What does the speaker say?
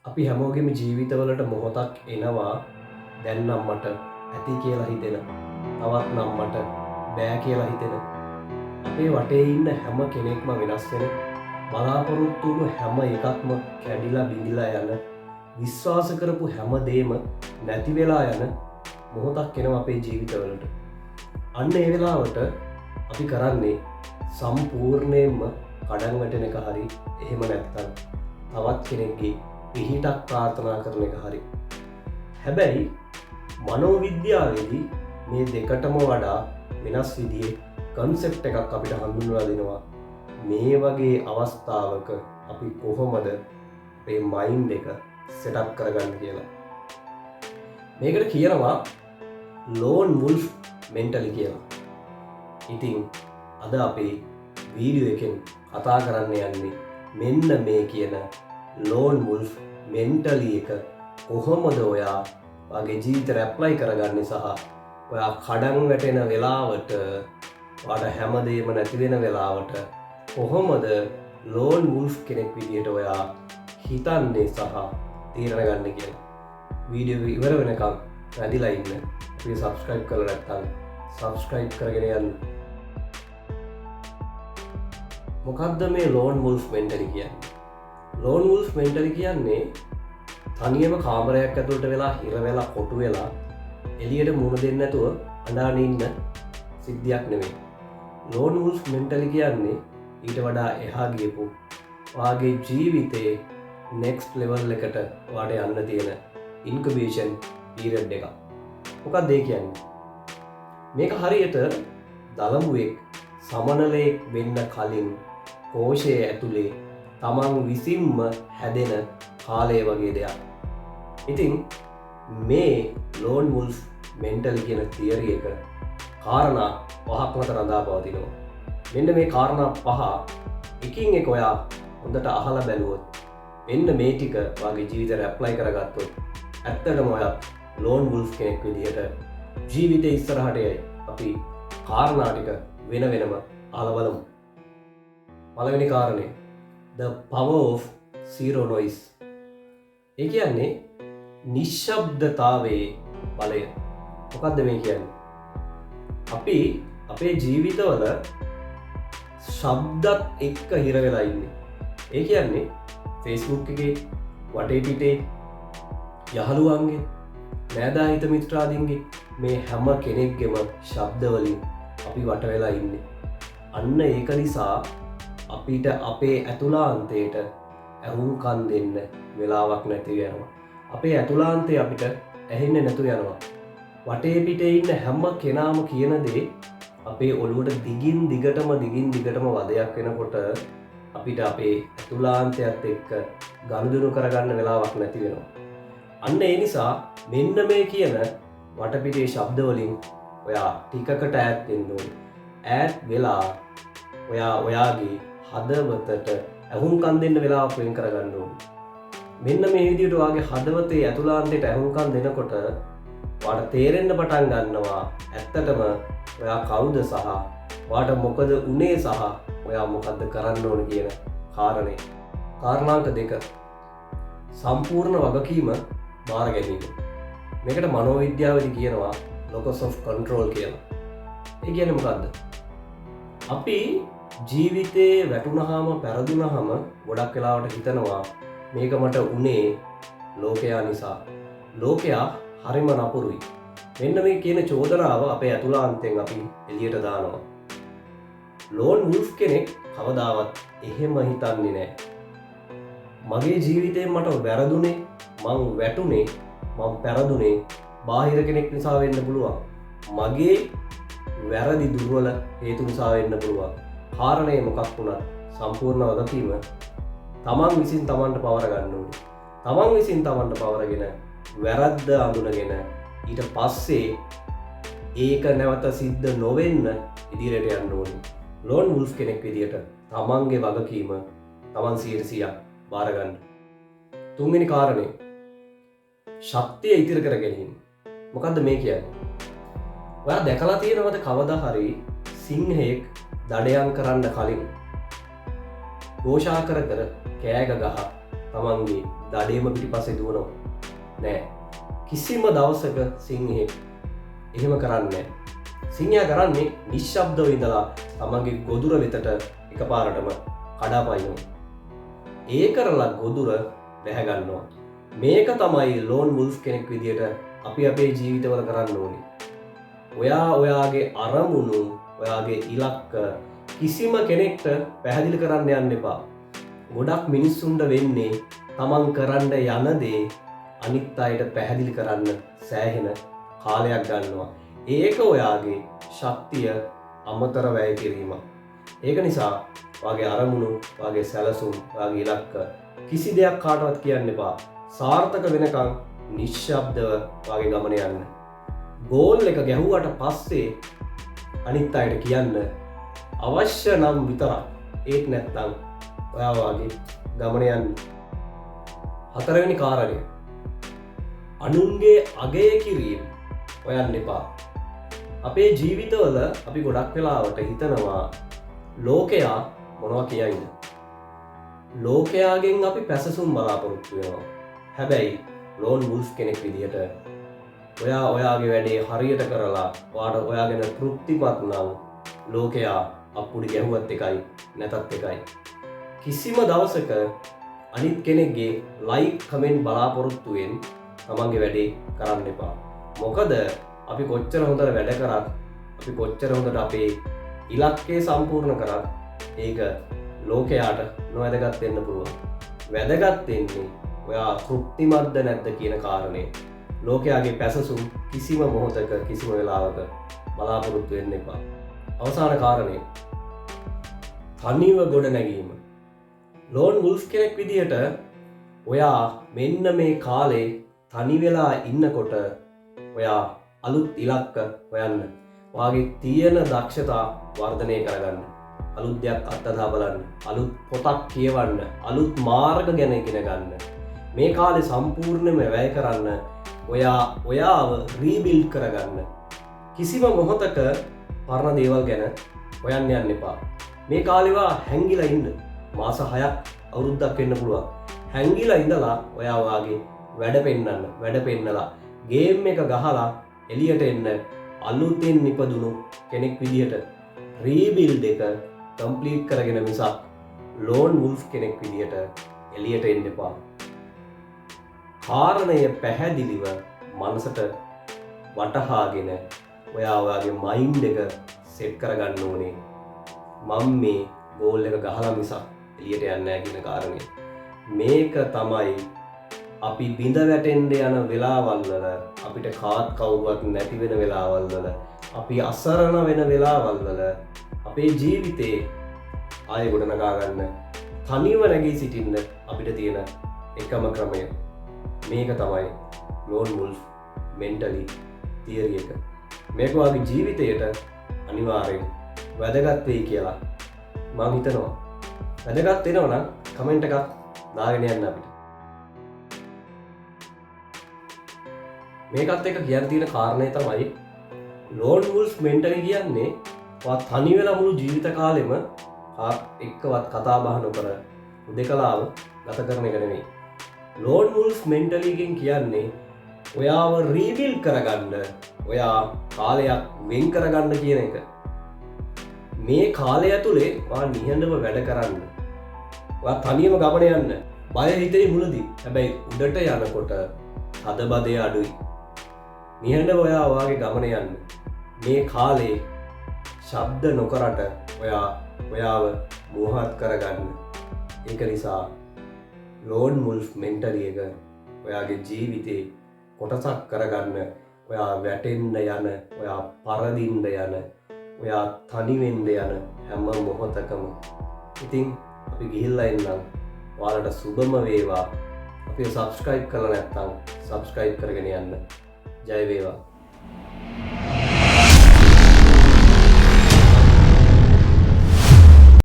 අපි හැමෝගෙම ජීවිතවලට මොහොතක් එනවා දැන් නම් මට ඇති කියලා හිතෙන, තවත් නම් මට බෑ කියලා හිතෙන. අපේ වටේ ඉන්න හැම කෙනෙක්ම වෙනස් වෙන, බලාපොරොත්තු වුණු හැම එකක්ම කැඩිලා බිඳිලා යන, විශ්වාස කරපු හැම දේම නැති වෙලා යන මොහොතක් එනවා අපේ ජීවිතවලට. අන්න ඒ වෙලාවට අපි කරන්නේ සම්පූර්ණයෙන්ම කඩන් වැටෙන එක හරි, එහෙම නැත්නම් තවත් කෙනෙක්ගේ පිහිටක් ප්‍රාර්ථනා කරන එක හරි. හැබැයි මනෝවිද්‍යාවේදී මේ දෙකටම වඩා වෙනස් විදිහේ කන්සෙප්ට් එකක් අපිට හඳුන්වලා දෙනවා. මේ වගේ අවස්ථාවක අපි කොහොමද අපේ මයින්ඩ් එක සෙටප් කරගන්න කියලා. මේකට කියනවා ලෝන් වුල්ෆ් මෙන්ටලි කියලා. ඉතින් අද අපේ වීඩියෝ එකෙන් කතා කරන්න යන්නේ මෙන්න මේ කියන ලෝන් වුල්ෆ් මෙන්ටලි එක කොහොමද ඔයා ඔයාගේ ජීවිතේට ඇප්ලයි කරගන්නේ සහ ඔයා කඩන් වැටෙන වෙලාවට, ඔයාට හැමදේම නැති වෙන වෙලාවට කොහොමද ලෝන් වුල්ෆ් කෙනෙක් විදිහට ඔයා හිතන්නේ සහ තීරණ ගන්න කියලා. වීඩියෝ එක ඉවර වෙනකම් රැඳිලා ඉන්න. අපි සබ්ස්ක්‍රයිබ් කරලා නැත්නම් සබ්ස්ක්‍රයිබ් කරගෙන යන්න. මොකද්ද මේ ලෝන් වුල්ෆ් මෙන්ටලි කියන්නේ? ලෝන් වුල්ෆ් මෙන්ටලි කියන්නේ තනියම කාමරයක් ඇතුළට වෙලා හිර වෙලා කොටු වෙලා එළියට මුණ දෙන්නේ නැතුව අඬාන ඉන්න සිද්ධියක් නෙමෙයි. ලෝන් වුල්ෆ් මෙන්ටලි කියන්නේ ඊට වඩා එහා ගියපු ඔයාගේ ජීවිතේ නෙක්ස්ට් ලෙවල් එකට ඔයාට යන්න තියෙන ඉන්කුබේෂන් පීරියඩ් එකක්. මොකක්ද ඒ කියන්නේ? මේක හරියට දලඹුවෙක් සමනලයෙක් වෙන්න කලින් කෝෂය ඇතුලේ තමන් විසින්ම හැදෙන කාලය වගේ දෙයක්. ඉතින් මේ ලෝන් වුල්ෆ් මෙන්ටලි කියන තියරි එක කාරණා පහක් මත රඳා පවතිනවා. මෙන්න මේ කාරණා පහ එකින් එක ඔයා හොඳට අහලා බැලුවොත්, මෙන්න මේ ටික ඔයාගේ ජීවිතේට ඇප්ලයි කරගත්තොත් ඇත්තටම ඔයා ලෝන් වුල්ෆ් කෙනෙක් විදිහට ජීවිතේ ඉස්සරහට යයි. අපි කාරණා ටික වෙන වෙනම අහලා බලමු. පළවෙනි කාරණය, the power of zero noise. ඒ කියන්නේ නිශ්ශබ්දතාවයේ බලය. මොකද්ද මේ කියන්නේ? අපි අපේ ජීවිතවල ශබ්දත් එක්ක හිර වෙලා ඉන්නේ. ඒ කියන්නේ Facebook එකේ වටේ පිටේ යහළුවන්ගේ, නෑදෑ හිත මිත්‍රාදීන්ගේ, මේ හැම කෙනෙක්ගේම ශබ්ද වලින් අපි වට වෙලා ඉන්නේ. අන්න ඒක නිසා අපිට අපේ ඇතුළාන්තයට ඇහුම්කන් දෙන්න වෙලාවක් නැති වෙනවා. අපේ ඇතුළාන්තය අපිට ඇහෙන්නේ නැතු යනවා. වටේ පිටේ ඉන්න හැම කෙනාම කියන දේ අපේ ඔළුවට දිගින් දිගටම දිගින් දිගටම වදයක් වෙනකොට අපිට අපේ ඇතුළාන්තයත් එක්ක ගනුදෙනු කරගන්න වෙලාවක් නැති වෙනවා. අන්න ඒ නිසා මෙන්න මේ කියන වටපිටේ ශබ්ද වලින් ඔයා ටිකකට ඈත් වෙන්න ඕනේ. ඈත් වෙලා ඔයා ඔයාගේ හදවතට ඇහුම්කන් දෙන්න වෙලාවක් වෙන් කරගන්න ඕනේ. මෙන්න මේ විදිහට ඔයාගේ හදවතේ ඇතුළාන්තයට ඇහුම්කන් දෙනකොට ඔයාට තේරෙන්න පටන් ගන්නවා ඇත්තටම ඔයා කවුද සහ ඔයාට මොකද උනේ සහ ඔයා මොකද්ද කරන්න ඕන කියන කාරණේ. කාරණාංක දෙක, සම්පූර්ණ වගකීම බාර ගැනීම. මේකට මනෝවිද්‍යාවේදී කියනවා ලොකස් ඔෆ් කන්ට්‍රෝල් කියලා. ඒ කියන්නේ මොකද්ද? අපි ජීවිතේ වැටුනහම පැරදුනහම ගොඩක් වෙලාවට හිතනවා මේක මට උනේ ලෝකයා නිසා. ලෝකයා හරිම නපුරුයි. මෙන්න මේ කියන චෝදනාව අපේ ඇතුළාන්තයෙන් අපි එළියට දානවා. ලෝන් වුල්ෆ් කෙනෙක් කවදාවත් එහෙම හිතන්නේ නෑ. මගේ ජීවිතේ මට වැරදුනේ, මං වැටුනේ, මං පැරදුනේ බාහිර කෙනෙක් නිසා වෙන්න පුළුවන්. මගේ වැරදි දුර්වල හේතු නිසා වෙන්න පුළුවන්. කාරණය මොකක් වුණත් සම්පූර්ණ වගකීම තමන් විසින් තමන්ට පවර ගන්න ඕනේ. තමන් විසින් තමන්ට පවරගෙන වැරද්ද අඳුනගෙන ඊට පස්සේ ඒක නැවත සිද්ධ නොවෙන්න ඉදිරියට යන්න ඕනේ. ලෝන් වුල්ෆ් කෙනෙක් විදියට තමන්ගේ වගකීම තමන් 100% බාර ගන්න. තුන්වෙනි කාරණය, ශක්තිය ඉතිරි කර ගැනීම. මොකද්ද මේ කියන්නේ? ඔයා දැකලා තියෙනවද කවදා හරි සිංහයෙක් දඩයම් කරන්න කලින් ඝෝෂා කර කර කෑ ගහ තමන්ගේ දඩේම පිටිපස්සේ දුවනවා? නෑ. කිසිම දවසක සිංහෙක් එහෙම කරන්නේ නෑ. සිංහයා කරන්නේ නිශ්ශබ්දව ඉඳලා තමන්ගේ ගොදුර වෙතට එකපාරටම කඩා පනිනවා. ඒ කරලා ගොදුර වැහැ ගන්නවා. මේක තමයි ලෝන් වුල්ෆ් කෙනෙක් විදියට අපි අපේ ජීවිතවල කරන්න ඕනේ. ඔයා ඔයාගේ අරමුණු, ඔයාගේ ඉලක්ක කිසිම කෙනෙක්ට පැහැදිලි කරන්න යන්න එපා. ගොඩක් මිනිස්සුන්ට වෙන්නේ තමන් කරන්න යන දේ අනිත් අයට පැහැදිලි කරන්න සෑහෙන කාලයක් ගන්නවා. ඒක ඔයාගේ ශක්තිය අමතර වැය කිරීම. ඒක නිසා ඔයාගේ අරමුණු, ඔයාගේ සැලසුම්, ඔයාගේ ඉලක්ක කිසි දෙයක් කාටවත් කියන්න එපා. සාර්ථක වෙනකන් නිශ්ශබ්දව ඔයාගේ ගමන යන්න. ගෝල් එක ගැහුවට පස්සේ අනිත් අයට කියන්න අවශ්‍ය නම් විතරක්. ඒත් නැත්තම් ඔයා ඔයාගේ ගමන යන්න. හතරවෙනි කාරණය, අනුන්ගේ අගය කිරීම හොයන්න එපා. අපේ ජීවිතවල අපි ගොඩක් වෙලාවට හිතනවා ලෝකයා මොනවා කියයිද? ලෝකයාගෙන් අපි පැසසුම් බලාපොරොත්තු වෙනවා. හැබැයි ලෝන් වුල්ෆ් කෙනෙක් විදිහට ඔයා ඔයාගේ වැඩේ හරියට කරලා ඔයාට ඔයා ගැන තෘප්තිමත් නම් ලෝකයා අප්පුඩි ගැහුවත් එකයි නැතත් එකයි. කිසිම දවසක අනිත් කෙනෙක්ගේ ලයික් කමෙන්ට් බලාපොරොත්තුවෙන් තමන්ගේ වැඩේ කරන්න එපා. මොකද අපි කොච්චර හොඳට වැඩ කරත්, අපි කොච්චර හොඳට අපේ ඉලක්කය සම්පූර්ණ කරත්, ඒක ලෝකයාට නොවැදගත් වෙන්න පුළුවන්. වැදගත් වෙන්නේ ඔයා තෘප්තිමත්ද නැද්ද කියන කාරණය. ලෝකයාගේ පැසසුම් කිසිම මොහොතක කිසිම වෙලාවක බලාපොරොත්තු වෙන්න එපා. අවසාන කාරණය, තනිව ගොඩ නැගීම. ලෝන් වුල්ෆ් කෙනෙක් විදිහට ඔයා මෙන්න මේ කාලේ තනි වෙලා ඉන්නකොට ඔයා අලුත් ඉලක්ක හොයන්න. ඔයාගේ තියෙන දක්ෂතා වර්ධනය කරගන්න. අලුත් දෙයක් අත්හදා බලන්න. අලුත් පොතක් කියවන්න. අලුත් මාර්ග ගැන ඉගෙන ගන්න. මේ කාලේ සම්පූර්ණයෙන්ම වැය කරන්න ඔයා ඔයාව රීබිල්ඩ් කරගන්න. කිසිම මොහොතක පරණ දේවල් ගැන හොයන්න යන්න එපා. මේ කාලේ ඔයා හැංගිලා ඉන්න. මාස 6ක් අවුරුද්දක් වෙන්න පුළුවන්. හැංගිලා ඉඳලා ඔයා ඔයාගේ වැඩ පෙන්නන්න. වැඩ පෙන්නලා ගේම් එක ගහලා එළියට එන්න අලුතෙන් නිපදුණු කෙනෙක් විදිහට රීබිල්ඩ් එක කම්ප්ලීට් කරගෙන මිසක් ලෝන් වුල්ෆ් කෙනෙක් විදිහට එළියට එන්න එපා. කාරණය පැහැදිලිව මනසට වටහාගෙන ඔයා ඔයාගේ මයින්ඩ් එක සෙට් කරගන්න ඕනේ. මම මේ ගෝල් එක ගහලා මිසක් එළියට යන්නේ නැහැ කියන කාරණය. මේක තමයි අපි බිඳ වැටෙන්න යන වෙලාවල් වල, අපිට කාත් කවුරුවත් නැති වෙන වෙලාවල් වල, අපි අසරණ වෙන වෙලාවල් වල අපේ ජීවිතේ ආයෙ ගොඩනගා ගන්න, තනිව නැගී සිටින්න අපිට තියෙන එකම ක්‍රමය. මේක තමයි ලෝන් වුල්ෆ් මෙන්ටලි තියරි එක. මේක ඔයාගේ ජීවිතයට අනිවාර්යෙන් වැදගත් වෙයි කියලා මං හිතනවා. වැදගත් වෙනවා නම් කමෙන්ට් එකක් දාගෙන යන්න අපිට. මේකත් එක්ක කියන්න තියෙන කාරණේ තමයි ලෝන් වුල්ෆ් මෙන්ටලි කියන්නේ ඔයා තනි වෙලා මුළු ජීවිත කාලෙම කාත් එක්කවත් කතා බහ නොකර හුදෙකලාව ගත කරන එක නෙමෙයි. ලෝන් වුල්ෆ් මෙන්ටලි එකෙන් කියන්නේ ඔයාව රීබිල්ඩ් කරගන්න, ඔයා කාලයක් වෙන් කරගන්න කියන එක. මේ කාලය ඇතුලේ ඔයා නිහඬව වැඩ කරන්න. ඔයා තනියම ගමන යන්න. බය හිතේ මුලදී. හැබැයි උඩට යනකොට තදබදය අඩුයි. නිහඬව ඔයා ඔයාගේ ගමන යන්න. මේ කාලේ ශබ්ද නොකරට ඔයා ඔයාව මුවහත් කරගන්න. ඒක නිසා ලෝන් වුල්ෆ් මෙන්ටලි එක ඔයාගේ ජීවිතේ කොටසක් කරගන්න. ඔයා වැටෙන්න යන, ඔයා පරදින්න යන, ඔයා තනි වෙන්න යන හැම මොහොතකම. ඉතින් අපි ගිහිල්ලා එන්නම්. ඔයාලට සුබම වේවා. අපිව සබ්ස්ක්‍රයිබ් කරලා නැත්නම් සබ්ස්ක්‍රයිබ් කරගෙන යන්න. ජය වේවා.